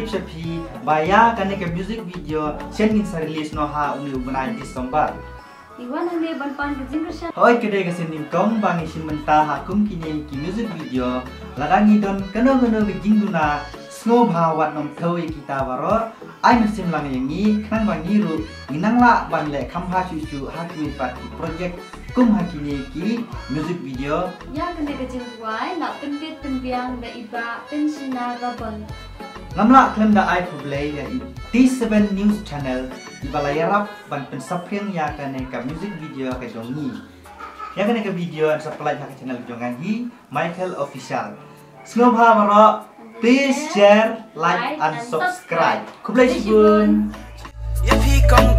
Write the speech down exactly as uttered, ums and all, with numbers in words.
Tip sha phi ba ïa kane ka music video shen ngin sa release noh ha une u bnai December. Ngi wan hangne ban pan ka jingkyrshan. Hoi ka dei ka sien nyngkong ba ngi shim bynta ha kum kine ki music video. Lada ngi don kano kano ka jingduna, sngewbha wat nym thew ïa kita baroh. Ai mynsiem lang ïa ngi khnang ba ngi ruh ngin nang lah ban leh kham bha shuh shuh ha kiwei pat ki project kum ha kine ki music video. Ïa kane ka jingduwai la pynbit pynbiang da i Bah Penshina Rabon. Ngam lah khlem da ai khublei ïa i T seven News Channel iba la ïarap ban pynsaphriang ïa kane ka music video ka jong ngi. Ïa kane ka video yn sa pynlait ha ka channel jong ngi, Michael Official. Sngewbha baroh, please share, like and subscribe. Khublei shibun. Ïa phi kong